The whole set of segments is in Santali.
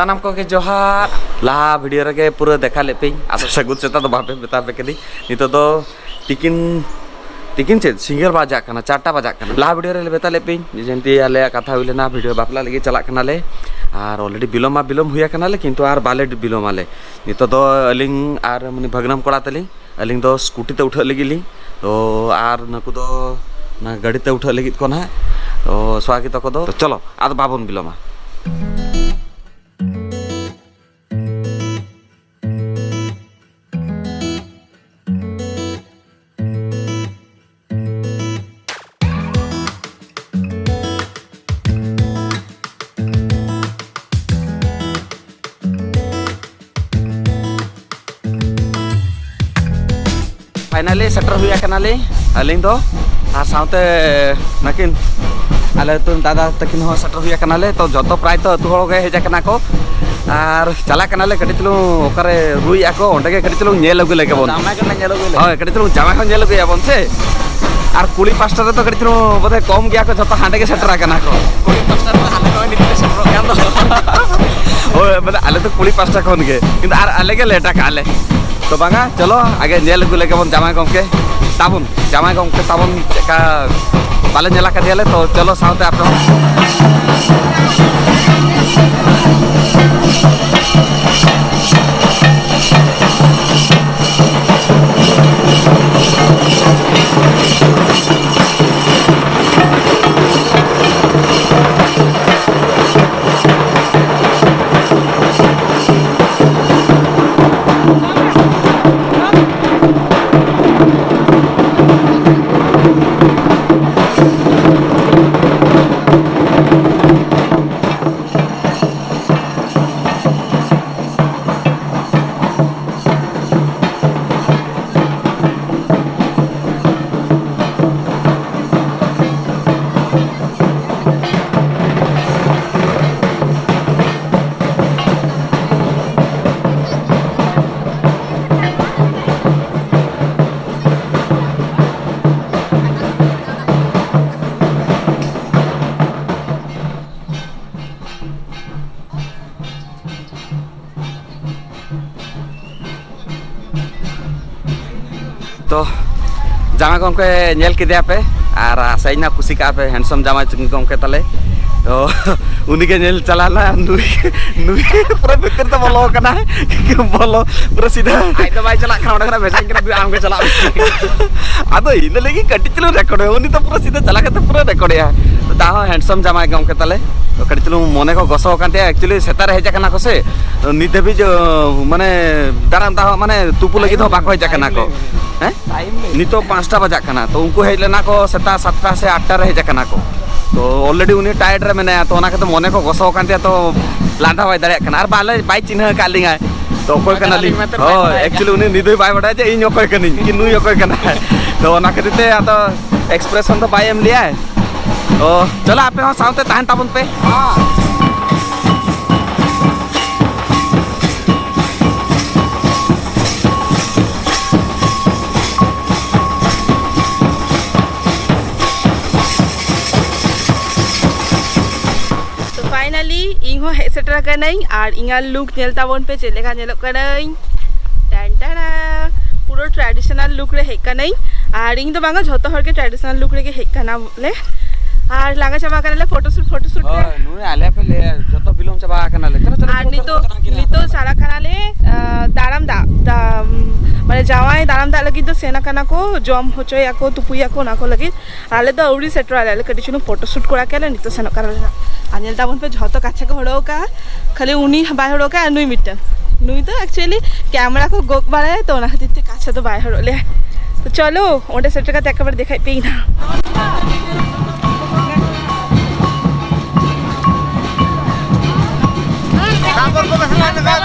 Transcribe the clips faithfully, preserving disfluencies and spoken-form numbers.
ᱥᱟᱱᱟᱢ ᱠᱚᱜᱮ ᱡᱚᱦᱟᱨ᱾ ᱞᱟᱦᱟ ᱵᱷᱤᱰᱤᱭᱳ ᱨᱮᱜᱮ ᱯᱩᱨᱟᱹ ᱫᱮᱠᱷᱟ ᱞᱮᱫ ᱯᱮᱭᱟᱹᱧ, ᱟᱫᱚ ᱥᱟᱹᱜᱩᱱ ᱥᱮᱛᱟᱜ ᱫᱚ ᱵᱟᱯᱮ ᱢᱮᱛᱟ ᱯᱮ ᱠᱟᱹᱫᱤᱧ᱾ ᱱᱤᱛᱚᱜ ᱫᱚ ᱛᱤᱠᱤᱱ, ᱛᱤᱠᱤᱱ ᱪᱮᱫ, ᱥᱤᱸᱜᱟᱹᱲ ᱵᱟᱡᱟᱜ ᱠᱟᱱᱟ, ᱪᱟᱨᱴᱟ ᱵᱟᱡᱟᱜ ᱠᱟᱱᱟ᱾ ᱞᱟᱦᱟ ᱵᱷᱤᱰᱤᱭᱳ ᱨᱮ ᱞᱮ ᱢᱮᱛᱟ ᱞᱮᱫ ᱯᱮᱭᱟᱹᱧ ᱡᱮ ᱡᱮᱢᱛᱤ ᱟᱞᱮᱭᱟᱜ ᱠᱟᱛᱷᱟ ᱦᱩᱭ ᱞᱮᱱᱟ, ᱵᱷᱤᱰᱤᱭᱳ ᱵᱟᱯᱞᱟ ᱞᱟᱹᱜᱤᱫ ᱪᱟᱞᱟᱜ ᱠᱟᱱᱟᱞᱮ, ᱟᱨ ᱚᱞᱨᱮᱰᱤ ᱵᱤᱞᱚᱢ ᱢᱟ ᱵᱤᱞᱚᱢ ᱦᱩᱭ ᱟᱠᱟᱱᱟᱞᱮ, ᱠᱤᱱᱛᱩ ᱟᱨ ᱵᱟᱞᱮ ᱵᱤᱞᱚᱢᱟᱞᱮ᱾ ᱱᱤᱛᱚᱜ ᱫᱚ ᱟᱹᱞᱤᱧ ᱟᱨ ᱩᱱᱤ ᱵᱷᱟᱹᱜᱽᱱᱟᱢ ᱠᱚᱲᱟ ᱛᱟᱹᱞᱤᱧ, ᱟᱹᱞᱤᱧ ᱫᱚ ᱥᱠᱩᱴᱤ ᱛᱮ ᱩᱴᱷᱟᱹᱜ ᱞᱟᱹᱜᱤᱫ ᱞᱤᱧ, ᱛᱚ ᱟᱨ ᱱᱩᱠᱩ ᱫᱚ ᱚᱱᱟ ᱜᱟᱹᱰᱤ ᱛᱮ ᱩᱴᱷᱟᱹᱜ ᱞᱟᱹᱜᱤᱫ ᱠᱚ ᱱᱟᱦᱟᱜ, ᱛᱚ ᱥᱚᱣᱟᱜᱤ ᱛᱟᱠᱚ ᱫᱚ᱾ ᱛᱚ ᱪᱚᱞᱚ, ᱟᱫᱚ ᱵᱟᱵᱚᱱ ᱵᱤᱞᱚᱢᱟ᱾ ᱯᱷᱟᱭᱱᱟᱞᱤ ᱥᱮᱴᱮᱨ ᱦᱩᱭ ᱟᱠᱟᱱᱟᱞᱤᱧ ᱟᱹᱞᱤᱧ ᱫᱚ, ᱟᱨ ᱥᱟᱶᱛᱮ ᱱᱟᱹᱠᱤᱱ ᱟᱞᱮ ᱟᱹᱛᱩ ᱨᱮᱱ ᱫᱟᱫᱟ ᱛᱟᱹᱠᱤᱱ ᱦᱚᱸ ᱥᱮᱴᱮᱨ ᱦᱩᱭ ᱟᱠᱟᱱᱟᱞᱮ᱾ ᱛᱚ ᱡᱚᱛᱚ ᱯᱨᱟᱭ ᱛᱚ ᱟᱹᱛᱩ ᱦᱚᱲ ᱜᱮ ᱦᱮᱡ ᱟᱠᱟᱱᱟ ᱠᱚ, ᱟᱨ ᱪᱟᱞᱟᱜ ᱠᱟᱱᱟᱞᱮ ᱠᱟᱹᱴᱤᱡ ᱪᱩᱞᱩᱝ ᱚᱠᱟᱨᱮ ᱨᱩᱭᱮᱫᱼᱟ ᱠᱚ, ᱚᱸᱰᱮ ᱜᱮ ᱠᱟᱹᱴᱤᱡ ᱪᱩᱞᱩᱝ ᱧᱮᱞ ᱟᱹᱜᱩ ᱞᱮᱜᱮ ᱵᱚᱱ᱾ ᱡᱟᱶᱟᱭ ᱠᱚᱞᱮ ᱧᱮᱞ ᱟᱹᱜᱩᱭ ᱞᱮᱜᱮ᱾ ᱦᱳᱭ, ᱠᱟᱹᱴᱤᱡ ᱪᱩᱞᱩᱝ ᱡᱟᱶᱟᱭ ᱦᱚᱸ ᱧᱮᱞ ᱟᱹᱜᱩᱭᱟᱵᱚᱱ ᱥᱮ᱾ ᱟᱨ ᱠᱩᱲᱤ ᱯᱟᱥᱴᱟ ᱨᱮᱫᱚ ᱠᱟᱹᱴᱤᱡ ᱪᱩᱞᱩᱝ ᱵᱚᱫᱷᱚᱭ ᱠᱚᱢ ᱜᱮᱭᱟ ᱠᱚ, ᱡᱚᱛᱚ ᱦᱟᱸᱰᱮ ᱜᱮ ᱥᱮᱴᱮᱨ ᱟᱠᱟᱱᱟ ᱠᱚ᱾ ᱠᱩᱲᱤ ᱯᱟᱥᱴᱟ ᱨᱮᱫᱚ ᱦᱟᱸᱰᱮ ᱠᱷᱚᱱ ᱱᱤᱛᱚᱜ ᱞᱮ ᱥᱮᱴᱮᱨᱚᱜ ᱠᱟᱱ ᱫᱚ᱾ ᱦᱳᱭ, ᱢᱟᱱᱮ ᱟᱞᱮ ᱫᱚ ᱠᱩᱲᱤ ᱯᱟᱥᱴᱟ ᱠᱷᱚᱱ ᱜᱮ, ᱠᱤᱱᱛᱩ ᱟᱨ ᱟᱞᱮ ᱜᱮ ᱞᱮᱴ ᱟᱠᱟᱜᱼᱟ ᱞᱮ᱾ ᱛᱚ ᱵᱟᱝᱟ, ᱪᱚᱞᱚ ᱟᱜᱮ ᱧᱮᱞ ᱟᱹᱜᱩ ᱞᱮᱜᱮ ᱵᱚᱱ ᱡᱟᱶᱟᱭ ᱜᱚᱢᱠᱮ ᱛᱟᱵᱚᱱ, ᱡᱟᱶᱟᱭ ᱜᱚᱢᱠᱮ ᱛᱟᱵᱚᱱ ᱪᱮᱫᱠᱟ ᱵᱟᱞᱮ ᱧᱮᱞ ᱟᱠᱟᱫᱮᱭᱟᱞᱮ᱾ ᱛᱚ ᱪᱚᱞᱚ ᱥᱟᱶᱛᱮ ᱟᱯᱮ ᱦᱚᱸ᱾ ᱛᱚ ᱡᱟᱶᱟᱭ ᱜᱚᱢᱠᱮ ᱧᱮᱞ ᱠᱮᱫᱮᱭᱟ ᱯᱮ, ᱟᱨ ᱟᱥᱟᱭᱟᱹᱧ ᱱᱟ ᱠᱩᱥᱤ ᱠᱟᱜᱼᱟ ᱯᱮ, ᱦᱮᱱᱰᱥᱚᱢ ᱡᱟᱶᱟᱭ ᱜᱚᱢᱠᱮ ᱛᱟᱞᱮ᱾ ᱛᱚ ᱩᱱᱤ ᱜᱮ ᱧᱮᱞ ᱪᱟᱞᱟᱣ ᱞᱮᱱᱟ, ᱱᱩᱭ, ᱱᱩᱭ ᱯᱩᱨᱟᱹ ᱵᱷᱤᱛᱤᱨ ᱛᱮ ᱵᱚᱞᱚ ᱠᱟᱱᱟᱭ᱾ ᱵᱚᱞᱚ ᱯᱩᱨᱟᱹ ᱥᱤᱫᱷᱟ᱾ ᱟᱡ ᱫᱚ ᱵᱟᱭ ᱪᱟᱞᱟᱜ ᱠᱟᱱᱟ, ᱚᱸᱰᱮ ᱠᱷᱚᱱᱟᱜ ᱵᱷᱮᱡᱟᱧ ᱠᱟᱱᱟ, "ᱫᱩ ᱟᱢ ᱜᱮ ᱪᱟᱞᱟᱜ ᱢᱮ᱾" ᱟᱫᱚ ᱤᱧ ᱫᱚ ᱞᱟᱹᱭ ᱠᱟᱹᱴᱤᱡ ᱪᱩᱞᱩᱝ ᱨᱮᱠᱚᱨᱰ ᱦᱩᱭᱩᱜᱼᱟ, ᱩᱱᱤ ᱫᱚ ᱯᱩᱨᱟᱹ ᱥᱤᱫᱷᱟ ᱪᱟᱞᱟᱣ ᱠᱟᱛᱮ ᱯᱩᱨᱟᱹ ᱨᱮᱠᱚᱨᱰᱮᱜᱼᱟ᱾ ᱛᱟᱦᱚᱸ ᱦᱮᱱᱰᱥᱚᱢ ᱡᱟᱶᱟᱭ ᱜᱚᱢᱠᱮ ᱛᱟᱞᱮ᱾ ᱛᱚ ᱠᱟᱹᱴᱤᱡ ᱪᱩᱞᱩᱝ ᱢᱚᱱᱮ ᱠᱚ ᱜᱚᱥᱚ ᱟᱠᱟᱱ ᱛᱟᱭᱟ, actually ᱥᱮᱛᱟᱜ ᱨᱮ ᱦᱮᱡ ᱟᱠᱟᱱᱟ ᱠᱚ ᱥᱮ, ᱱᱤᱛ ᱫᱷᱟᱹᱵᱤᱡ, ᱚ, ᱢᱟᱱᱮ ᱫᱟᱨᱟᱢ ᱫᱟᱜ ᱦᱚᱸ, ᱢᱟᱱᱮ ᱛᱩᱯᱩ ᱞᱟᱹᱜᱤᱫ ᱦᱚᱸ ᱵᱟᱠᱚ ᱦᱮᱡ ᱟᱠᱟᱱᱟ ᱠᱚ᱾ ᱦᱮᱸ? ᱱᱤᱛᱚᱜ ᱯᱟᱸᱪᱴᱟ ᱵᱟᱡᱟᱜ ᱠᱟᱱᱟ, ᱛᱚ ᱩᱱᱠᱩ ᱦᱮᱡ ᱞᱮᱱᱟ ᱠᱚ ᱥᱮᱛᱟᱜ ᱥᱟᱛᱴᱟ ᱥᱮ ᱟᱴᱴᱟ ᱨᱮ ᱦᱮᱡ ᱟᱠᱟᱱᱟ ᱠᱚ᱾ ᱛᱚ already ᱩᱱᱤ ᱴᱟᱭᱮᱰ ᱨᱮ ᱢᱮᱱᱟᱭᱟ, ᱛᱚ ᱚᱱᱟ ᱠᱷᱟᱹᱛᱤᱨ ᱢᱚᱱᱮ ᱠᱚ ᱜᱚᱥᱚ ᱟᱠᱟᱱ ᱛᱟᱭᱟ, ᱛᱚ ᱞᱟᱸᱫᱟ ᱵᱟᱭ ᱫᱟᱲᱮᱭᱟᱜ ᱠᱟᱱᱟ, ᱟᱨ ᱵᱟᱞᱮ, ᱵᱟᱭ ᱪᱤᱱᱦᱟᱹ ᱟᱠᱟᱫ ᱞᱤᱧᱟᱭ᱾ ᱛᱚ ᱚᱠᱚᱭ ᱠᱟᱱᱟᱞᱤᱧ? ᱦᱳᱭ, actually ᱩᱱᱤ ᱱᱤᱛ ᱦᱚᱸ ᱵᱟᱭ ᱵᱟᱰᱟᱭᱟ ᱡᱮ ᱤᱧ ᱚᱠᱚᱭ ᱠᱟᱹᱱᱟᱹᱧ, ᱠᱤ ᱱᱩᱭ ᱚᱠᱚᱭ ᱠᱟᱱᱟᱭ᱾ ᱛᱚ ᱚᱱᱟ ᱠᱷᱟᱹᱛᱤᱨ ᱛᱮ ᱟᱫᱚ expression ᱫᱚ ᱵᱟᱭ ᱮᱢ ᱞᱮᱭᱟᱭ᱾ ᱛᱚ ᱪᱚᱞᱚ, ᱟᱯᱮ ᱦᱚᱸ ᱥᱟᱶᱛᱮ ᱛᱟᱦᱮᱱ ᱛᱟᱵᱚᱱ ᱯᱮ᱾ ᱛᱚ finally ᱤᱧ ᱦᱚᱸ ᱦᱮᱡ ᱥᱮᱴᱮᱨ ᱟᱠᱟᱱᱟᱹᱧ, ᱟᱨ ᱤᱧᱟᱹᱜ ᱞᱩᱠ ᱧᱮᱞ ᱛᱟᱵᱚᱱ ᱯᱮ, ᱪᱮᱫ ᱞᱮᱠᱟ ᱧᱮᱞᱚᱜ ᱠᱟᱱᱟᱹᱧ᱾ ᱴᱟᱱ ᱴᱟᱲᱟ, ᱯᱩᱨᱟᱹ traditional look ᱨᱮ ᱦᱮᱡ ᱠᱟᱱᱟᱹᱧ᱾ ᱟᱨ ᱤᱧ ᱫᱚ ᱵᱟᱝᱟ, ᱡᱷᱚᱛᱚ ᱦᱚᱲ ᱜᱮ traditional look ᱨᱮᱜᱮ ᱦᱮᱡ ᱠᱟᱱᱟ ᱞᱮ᱾ ᱟᱨ ᱞᱟᱸᱜᱟ ᱪᱟᱵᱟ ᱠᱟᱱᱟᱞᱮ photo shoot, photo shoot ᱛᱮ᱾ ᱦᱳᱭ, ᱱᱩᱭ ᱟᱞᱮ ᱯᱮ ᱞᱟᱹᱭᱟ, ᱡᱚᱛᱚ ᱵᱤᱞᱚᱢ ᱪᱟᱵᱟ ᱟᱠᱟᱱᱟᱞᱮ᱾ ᱪᱚᱞᱚ, ᱪᱚᱞᱚ, ᱟᱨ ᱪᱚᱞᱚ, ᱱᱤᱛᱚᱜ, ᱪᱚᱞᱚ, ᱪᱚᱞᱚ, ᱪᱚᱞᱚ᱾ ᱱᱤᱛᱚᱜ ᱪᱟᱞᱟᱜ ᱠᱟᱱᱟᱞᱮ, ᱟᱸ, ᱫᱟᱨᱟᱢ ᱫᱟᱜ, ᱫᱟ-, ᱢᱟᱱᱮ ᱡᱟᱶᱟᱭ ᱫᱟᱨᱟᱢ ᱫᱟᱜ ᱞᱟᱹᱜᱤᱫ ᱫᱚ ᱥᱮᱱ ᱟᱠᱟᱱᱟ ᱠᱚ, ᱡᱚᱢ ᱦᱚᱪᱚᱭᱟᱠᱚ, ᱛᱩᱯᱩᱭᱟᱠᱚ, ᱚᱱᱟ ᱠᱚ ᱞᱟᱹᱜᱤᱫ᱾ ᱟᱨ ᱟᱞᱮ ᱫᱚ ᱟᱹᱣᱨᱤ ᱥᱮᱴᱮᱨᱚᱜ ᱟᱞᱮ, ᱟᱞᱮ ᱠᱟᱹᱴᱤᱡ ᱪᱩᱞᱩᱝ photo shoot ᱠᱚᱨᱟᱣ ᱠᱮᱫ ᱞᱮ, ᱱᱤᱛᱚᱜ ᱥᱮᱱᱚᱜ ᱠᱟᱱᱟᱞᱮ ᱱᱟᱜ᱾ ᱟᱨ ᱧᱮᱞ ᱛᱟᱵᱚᱱ ᱯᱮ, ᱡᱷᱚᱛᱚ ᱠᱟᱪᱷᱟ ᱠᱚ ᱦᱚᱲᱚ ᱟᱠᱟᱜᱼᱟ, ᱠᱷᱟᱹᱞᱤ ᱩᱱᱤ ᱵᱟᱭ ᱦᱚᱲᱚ ᱟᱠᱟᱜᱼᱟ, ᱱᱩᱭ ᱢᱤᱫᱴᱟᱝ᱾ ᱱᱩᱭ ᱫᱚ actually camera ᱠᱚ ᱜᱚᱜ ᱵᱟᱲᱟᱭᱟ, ᱛᱚ ᱚᱱᱟ ᱠᱷᱟᱹᱛᱤᱨ ᱛᱮ ᱠᱟᱪᱷᱟ ᱫᱚ ᱵᱟᱭ ᱦᱚᱨᱚᱜ ᱞᱮᱭᱟ᱾ ᱛᱚ ᱪᱚᱞᱚ, ᱚᱸᱰᱮ ᱥᱮᱴᱮᱨ ᱠᱟᱛᱮ ᱮᱠᱮᱵᱟᱨᱮ ᱫᱮᱠᱷᱟᱭ ᱯᱮ ᱤᱧ ᱦᱟᱸᱜ᱾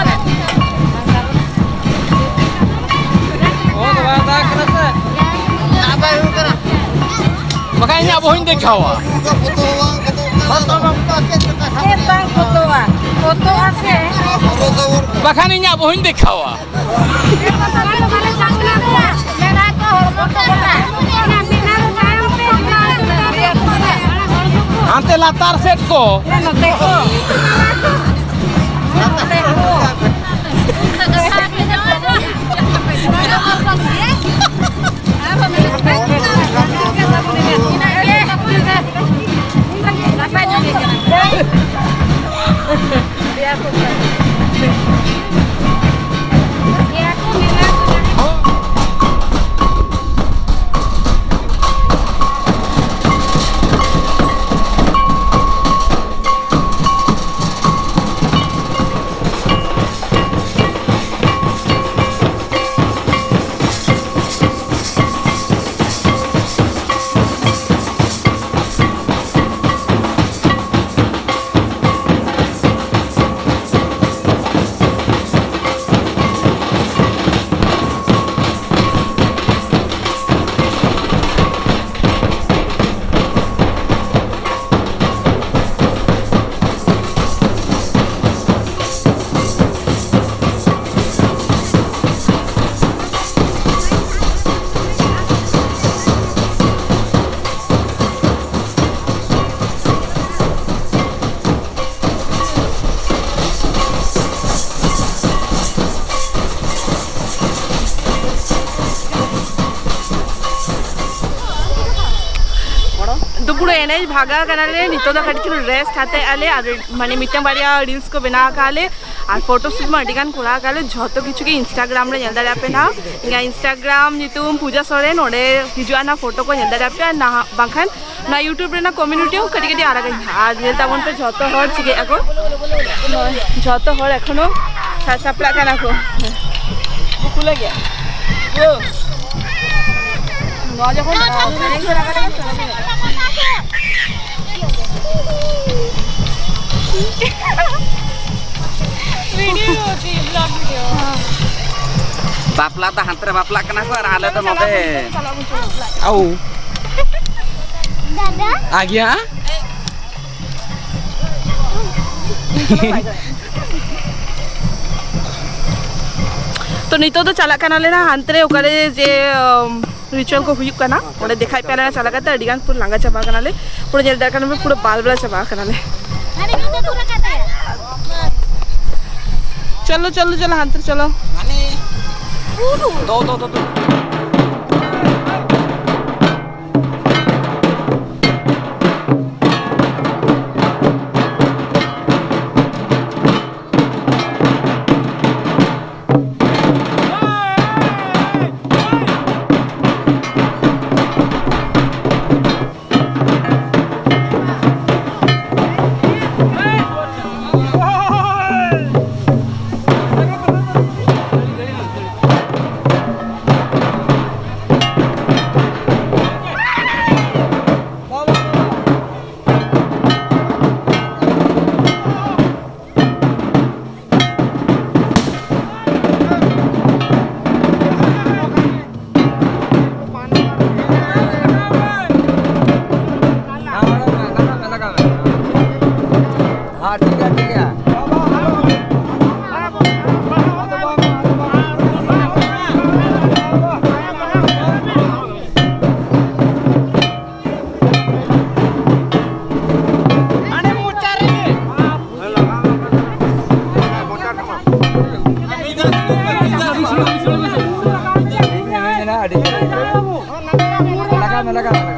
ᱵᱟᱠᱷᱟᱱ ᱤᱧᱟᱹᱜ ᱵᱚᱦᱚᱧ ᱫᱮᱠᱷᱟᱣᱟ᱾ ᱪᱮᱫ ᱵᱟᱝ ᱯᱷᱳᱴᱳᱣᱟ? ᱯᱷᱳᱴᱳᱣᱟ ᱥᱮ? ᱵᱟᱠᱷᱟᱱ ᱤᱧᱟᱹᱜ ᱵᱚᱦᱚᱧ ᱫᱮᱠᱷᱟᱣᱟ᱾ ᱦᱟᱱᱛᱮ ᱞᱟᱛᱟᱨ ᱥᱮᱫ ᱠᱚ᱾ ᱱᱚᱛᱮ ᱠᱚ᱾ ᱱᱚᱛᱮ ᱠᱚ᱾ ᱮᱱᱮᱡ ᱵᱷᱟᱜᱟᱣ ᱠᱟᱱᱟᱞᱮ, ᱱᱤᱛᱚᱜ ᱫᱚ ᱠᱟᱹᱴᱤᱡ ᱪᱩᱞᱩᱝ ᱨᱮᱥᱴ ᱦᱟᱛᱮ ᱟᱞᱮ, ᱟᱨ ᱢᱟᱱᱮ ᱢᱤᱫᱴᱟᱝ ᱵᱟᱨᱭᱟ ᱨᱤᱞᱥ ᱠᱚ ᱵᱮᱱᱟᱣ ᱟᱠᱟᱫ ᱞᱮ, ᱟᱨ ᱯᱷᱳᱴᱳ ᱥᱩᱴ ᱢᱟ ᱟᱹᱰᱤ ᱜᱟᱱ ᱠᱚᱨᱟᱣ ᱟᱠᱟᱫ ᱞᱮ, ᱡᱷᱚᱛᱚ ᱠᱤᱪᱷᱩ ᱜᱮ ᱤᱱᱥᱴᱟᱜᱨᱟᱢ ᱨᱮ ᱧᱮᱞ ᱫᱟᱲᱮᱭᱟᱜ ᱯᱮ ᱱᱟᱦᱟᱜ᱾ ᱤᱧᱟᱹᱜ ᱤᱱᱥᱴᱟᱜᱨᱟᱢ ᱧᱩᱛᱩᱢ ᱯᱩᱡᱟ ᱥᱚᱨᱮᱱ, ᱚᱸᱰᱮ ᱦᱤᱡᱩᱜᱼᱟ ᱱᱟᱦᱟᱜ, ᱯᱷᱳᱴᱳ ᱠᱚ ᱧᱮᱞ ᱫᱟᱲᱮᱭᱟᱜ ᱯᱮ, ᱟᱨ ᱱᱟᱦᱟᱜ ᱵᱟᱝᱠᱷᱟᱱ ᱱᱚᱣᱟ YouTube ᱨᱮᱱᱟᱜ ᱠᱚᱢᱤᱭᱩᱱᱤᱴᱤ ᱦᱚᱸ ᱠᱟᱹᱴᱤᱡ ᱠᱟᱹᱴᱤᱡ ᱟᱲᱟᱜᱟᱹᱧ ᱦᱟᱸᱜ᱾ ᱟᱨ ᱧᱮᱞ ᱛᱟᱵᱚᱱ ᱯᱮ ᱡᱷᱚᱛᱚ ᱦᱚᱲ ᱪᱤᱠᱟᱹᱜ ᱟᱠᱚ, ᱡᱷᱚᱛᱚ ᱦᱚᱲ ᱮᱠᱷᱚᱱᱳ ᱥᱟᱡ ᱥᱟᱯᱲᱟᱜ ᱠᱟᱱᱟ ᱠᱚ᱾ ᱱᱚᱣᱟ ᱡᱚᱠᱷᱚᱱ ᱵᱟᱯᱞᱟ ᱫᱚ ᱦᱟᱱᱛᱮ ᱨᱮ ᱵᱟᱯᱞᱟᱜ ᱠᱟᱱᱟ ᱠᱚ ᱟᱨ ᱟᱞᱮ ᱫᱚ ᱱᱚᱰᱮ᱾ ᱟᱣ᱾ ᱫᱟᱫᱟ᱾ ᱟᱜᱮᱭᱟ᱾ ᱛᱚ ᱱᱤᱛᱚᱜ ᱫᱚ ᱪᱟᱞᱟᱜ ᱠᱟᱱᱟᱞᱮ ᱱᱟ ᱦᱟᱱᱛᱮ ᱨᱮ, ᱚᱠᱟᱨᱮ ᱡᱮ, ᱟᱢ, ᱨᱤᱪᱩᱣᱟᱞ ᱠᱚ ᱦᱩᱭᱩᱜ ᱠᱟᱱᱟ, ᱚᱸᱰᱮ ᱫᱮᱠᱷᱟᱭ ᱯᱮᱭᱟ ᱞᱮ᱾ ᱪᱟᱞᱟᱣ ᱠᱟᱛᱮ ᱟᱹᱰᱤ ᱜᱟᱱ ᱯᱩᱨᱟᱹ ᱞᱟᱸᱜᱟ ᱪᱟᱵᱟ ᱠᱟᱱᱟᱞᱮ, ᱯᱩᱨᱟᱹ ᱧᱮᱞ ᱫᱟᱲᱮᱭᱟᱜ ᱠᱟᱱᱟ ᱯᱮ, ᱯᱩᱨᱟᱹ ᱵᱟᱞ ᱵᱟᱞᱟ ᱪᱟᱵᱟ ᱠᱟᱱᱟᱞᱮ᱾ ᱪᱚᱞᱚ, ᱪᱚᱞᱚ, ᱪᱚᱞᱚ, ᱦᱟᱱᱛᱮ ᱨᱮ ᱪᱚᱞᱚ᱾ ᱫᱚ, ᱫᱚ, ᱫᱚ, ᱫᱚ᱾ ᱦᱮᱸ, ᱴᱷᱤᱠ ᱜᱮᱭᱟ, ᱴᱷᱤᱠ ᱜᱮᱭᱟ᱾ ᱦᱟᱱᱮ ᱢᱚᱪᱟ ᱨᱮᱜᱮ᱾ ᱢᱮᱱᱟᱜᱼᱟ, ᱟᱹᱰᱤ ᱞᱟᱜᱟᱣ ᱢᱮ, ᱞᱟᱜᱟᱣ ᱢᱮ, ᱞᱟᱜᱟᱣ ᱢᱮ᱾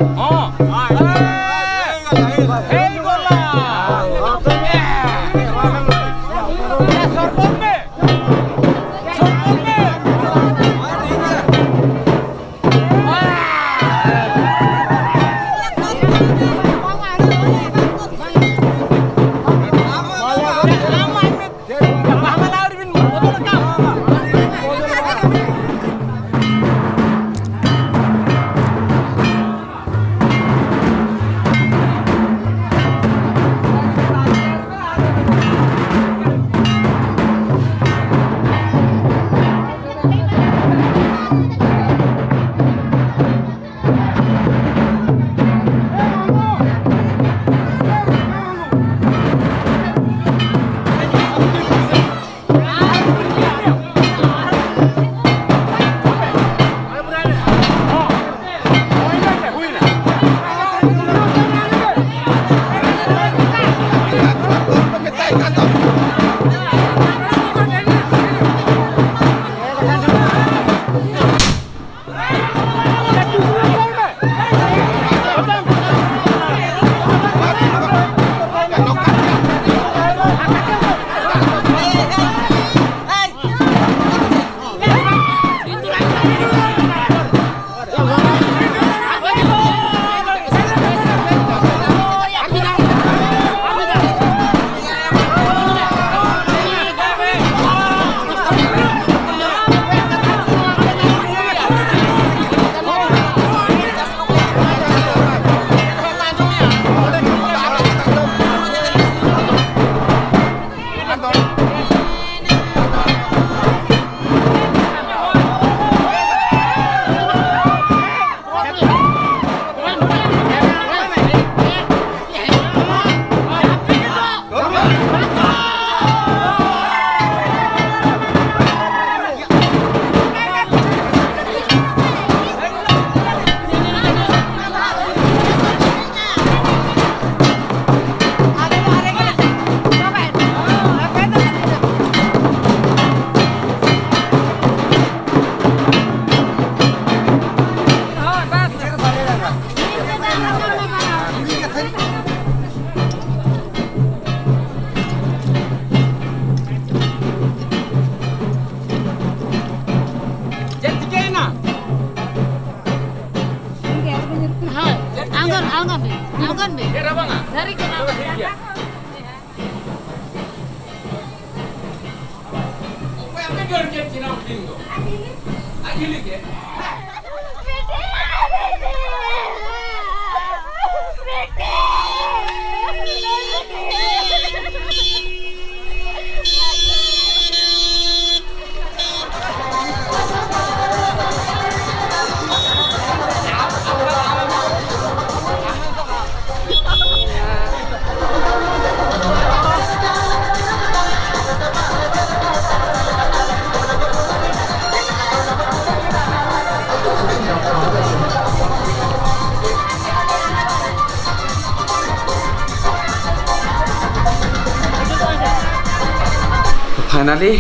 ᱯᱷᱟᱭᱱᱟᱞᱤ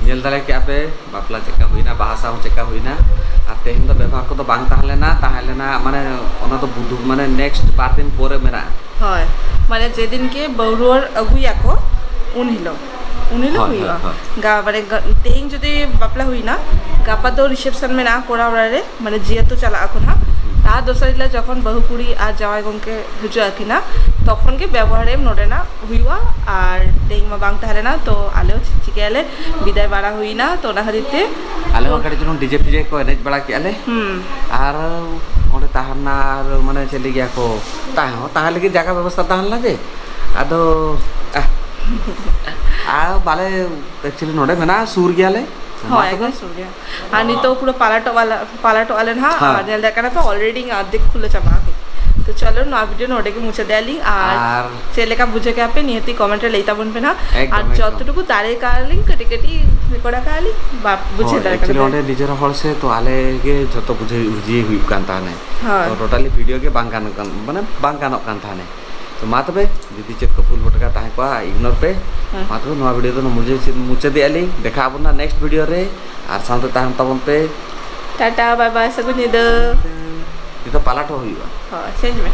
ᱧᱮᱞ ᱫᱟᱲᱮ ᱠᱮᱜᱼᱟ ᱯᱮ, ᱵᱟᱯᱞᱟ ᱪᱮᱫᱠᱟ ᱦᱩᱭᱱᱟ, ᱵᱟᱦᱟ ᱥᱟᱶ ᱪᱮᱫᱠᱟ ᱦᱩᱭᱱᱟ᱾ ᱟᱨ ᱛᱮᱦᱮᱧ ᱫᱚ ᱵᱮᱵᱷᱟᱨ ᱠᱚᱫᱚ ᱵᱟᱝ ᱛᱟᱦᱮᱸ ᱞᱮᱱᱟ, ᱛᱟᱦᱮᱸ ᱞᱮᱱᱟ ᱢᱟᱱᱮ ᱚᱱᱟ ᱫᱚ ᱵᱩᱫᱷ ᱢᱟᱱᱮ ᱱᱮᱠᱥᱴ ᱵᱟᱨ ᱫᱤᱱ ᱯᱚᱨᱮ ᱢᱮᱱᱟᱜᱼᱟ᱾ ᱦᱳᱭ, ᱢᱟᱱᱮ ᱡᱮᱫᱤᱱ ᱜᱮ ᱵᱟᱹᱦᱩᱣᱟᱹᱨ ᱟᱹᱜᱩᱭᱟᱠᱚ ᱩᱱ ᱦᱤᱞᱳᱜ, ᱩᱱ ᱦᱤᱞᱳᱜ ᱦᱳᱭ, ᱦᱩᱭᱩᱜᱼᱟ᱾ ᱦᱳᱭ, ᱦᱳᱭ᱾ ᱜᱟ-, ᱢᱟᱱᱮ ᱜᱟ-, ᱛᱮᱦᱮᱧ ᱡᱩᱫᱤ ᱵᱟᱯᱞᱟ ᱦᱩᱭᱱᱟ, ᱜᱟᱯᱟ ᱫᱚ ᱨᱤᱥᱮᱯᱥᱚᱱ ᱢᱮᱱᱟᱜᱼᱟ ᱠᱚᱲᱟ ᱚᱲᱟᱜ ᱨᱮ, ᱢᱟᱱᱮ ᱡᱤᱭᱟᱹᱛ ᱪᱟᱞᱟᱜ ᱟᱠᱚ ᱱᱟᱦᱟᱜ᱾ ᱛᱟᱨ ᱫᱚᱥᱟᱨ ᱦᱤᱞᱳᱜ ᱡᱚᱠᱷᱚᱱ ᱵᱟᱹᱦᱩ ᱠᱩᱲᱤ ᱟᱨ ᱡᱟᱶᱟᱭ ᱜᱚᱢᱠᱮ ᱦᱤᱡᱩᱜ ᱟᱹᱠᱤᱱᱟ, ᱛᱚᱠᱷᱚᱱ ᱜᱮ ᱵᱮᱵᱚᱦᱟᱨ ᱮᱢ ᱱᱚᱰᱮᱱᱟᱜ ᱦᱩᱭᱩᱜᱼᱟ᱾ ᱟᱨ ᱛᱮᱦᱮᱧ ᱢᱟ ᱵᱟᱝ ᱛᱟᱦᱮᱸ ᱞᱮᱱᱟ, ᱛᱚ ᱟᱞᱮ ᱦᱚᱸ ᱪᱤᱠᱟᱹᱭᱟᱞᱮ, ᱵᱤᱫᱟᱭ ᱵᱟᱲᱟ ᱦᱩᱭᱱᱟ, ᱛᱚ ᱚᱱᱟ ᱠᱷᱟᱹᱛᱤᱨ ᱛᱮ ᱟᱞᱮ ᱦᱚᱸ ᱠᱟᱹᱴᱤᱡ ᱪᱩᱞᱩᱝ ᱰᱤᱡᱮ ᱯᱷᱤᱡᱮ ᱠᱚ ᱮᱱᱮᱡ ᱵᱟᱲᱟ ᱠᱮᱜᱼᱟ ᱞᱮ᱾ ᱦᱩᱸ᱾ ᱟᱨ ᱚᱸᱰᱮ ᱛᱟᱦᱮᱱᱟ, ᱟᱨ ᱢᱟᱱᱮ ᱪᱮᱫ ᱞᱟᱹᱭ ᱜᱮᱭᱟ ᱠᱚ, ᱛᱟᱦᱮᱸ ᱦᱚᱸ ᱛᱟᱦᱮᱸ ᱞᱟᱹᱜᱤᱫ ᱡᱟᱭᱜᱟ ᱵᱮᱵᱚᱥᱛᱷᱟ ᱛᱟᱦᱮᱸ ᱞᱮᱱᱟ ᱡᱮ, ᱟᱫᱚ, ᱟᱦ, ᱟᱨ ᱵᱟᱞᱮ, actually ᱱᱚᱰᱮ ᱢᱮᱱᱟᱜᱼᱟ, ᱥᱩᱨ ᱜᱮᱭᱟᱞᱮ᱾ ᱦᱳᱭ, ᱢᱟ ᱛᱚᱵᱮ᱾ ᱮᱠᱫᱚᱢ ᱥᱩᱨ ᱜᱮᱭᱟ᱾ ᱟᱨ ᱱᱤᱛᱚᱜ ᱯᱩᱨᱟᱹ ᱯᱟᱞᱟᱴᱚᱜ ᱣᱟᱞᱟ, ᱯᱟᱞᱟᱴᱚᱜ ᱟᱞᱮ ᱱᱟᱦᱟᱜ᱾ ᱦᱮᱸ᱾ ᱟᱨ ᱧᱮᱞ ᱫᱟᱲᱮᱭᱟᱜ ᱠᱟᱱᱟ ᱯᱮ, already ᱤᱧ ᱟᱨᱫᱷᱮᱠ ᱠᱷᱩᱞᱟᱹ ᱪᱟᱵᱟ ᱟᱠᱟᱫᱟᱹᱧ᱾ ᱛᱚ ᱪᱚᱞᱚ, ᱱᱚᱣᱟ ᱵᱷᱤᱰᱤᱭᱳ ᱱᱚᱰᱮ ᱜᱮ ᱢᱩᱪᱟᱹᱫ ᱮᱫᱟ ᱞᱤᱧ᱾ ᱟᱨ ᱟᱨ ᱪᱮᱫ ᱞᱮᱠᱟ ᱵᱩᱡᱷᱟᱹᱣ ᱠᱮᱫᱟ ᱯᱮ, ᱱᱤᱦᱟᱹᱛᱤ ᱠᱚᱢᱮᱱᱴ ᱨᱮ ᱞᱟᱹᱭ ᱛᱟᱵᱚᱱ ᱯᱮ ᱱᱟᱦᱟᱜ᱾ ᱟᱨ ᱮᱠᱫᱚᱢ, ᱮᱠᱫᱚᱢ᱾ ᱡᱚᱛᱚᱴᱩᱠᱩ ᱫᱟᱲᱮ ᱠᱟᱜ ᱞᱤᱧ, ᱠᱟᱹᱴᱤᱡ ᱠᱟᱹᱴᱤᱡ ᱨᱮᱠᱚᱨᱰ ᱟᱠᱟᱫ ᱞᱤᱧ, ᱵᱟ-, ᱵᱩᱡᱷᱟᱹᱣ ᱦᱳᱭ, ᱫᱟᱲᱮ ᱠᱟᱱᱟ actually ᱯᱮ᱾ ᱚᱸᱰᱮ ᱱᱤᱡᱮᱨ ᱦᱚᱲ ᱥᱮ, ᱛᱚ ᱟᱞᱮ ᱜᱮ ᱡᱷᱚᱛᱚ ᱵᱩᱡᱷᱟᱹᱣ, ᱵᱩᱡᱷᱟᱹᱣ ᱦᱩᱭᱩᱜ ᱠᱟᱱ ᱛᱟᱦᱮᱱᱟ᱾ ᱦᱳᱭ᱾ ᱛᱚ ᱴᱳᱴᱟᱞᱤ ᱵᱷᱤᱰᱤᱭᱳ ᱜᱮ ᱵᱟᱝ ᱜᱟᱱᱚᱜ ᱠᱟᱱ, ᱢᱟᱱᱮ ᱵᱟᱝ ᱜᱟᱱᱚᱜ ᱠᱟᱱ ᱛᱟᱦᱮᱱᱟ᱾ ᱛᱚ ᱢᱟ ᱛᱚᱵᱮ, ᱡᱩᱫᱤ ᱪᱮᱫ ᱠᱚ ᱵᱷᱩᱞ ᱵᱷᱚᱴᱠᱟ ᱛᱟᱦᱮᱸ ᱠᱚᱜᱼᱟ, ᱤᱜᱱᱳᱨ ᱯᱮ᱾ ᱦᱮᱸ᱾ ᱢᱟ ᱛᱚᱵᱮ, ᱱᱚᱣᱟ ᱵᱷᱤᱰᱤᱭᱳ ᱫᱚ ᱢᱩᱪᱟᱹᱫ, ᱢᱩᱪᱟᱹᱫᱮᱜᱼᱟ ᱞᱤᱧ᱾ ᱫᱮᱠᱷᱟ ᱟᱵᱚᱱ ᱱᱟᱜ ᱱᱮᱠᱥᱴ ᱵᱷᱤᱰᱤᱭᱳ ᱨᱮ, ᱟᱨ ᱥᱟᱶᱛᱮ ᱛᱟᱦᱮᱱ ᱛᱟᱵᱚᱱ ᱯᱮ᱾ ᱴᱟᱴᱟ, ᱵᱟᱭ ᱵᱟᱭ, ᱥᱟᱹᱜᱩᱱ ᱧᱤᱫᱟᱹ᱾ ᱱᱤᱛᱚᱜ ᱯᱟᱞᱟᱴ ᱦᱚᱸ ᱦᱩᱭᱩᱜᱼᱟ᱾ ᱦᱳᱭ, ᱪᱮᱧᱡᱽ ᱢᱮ᱾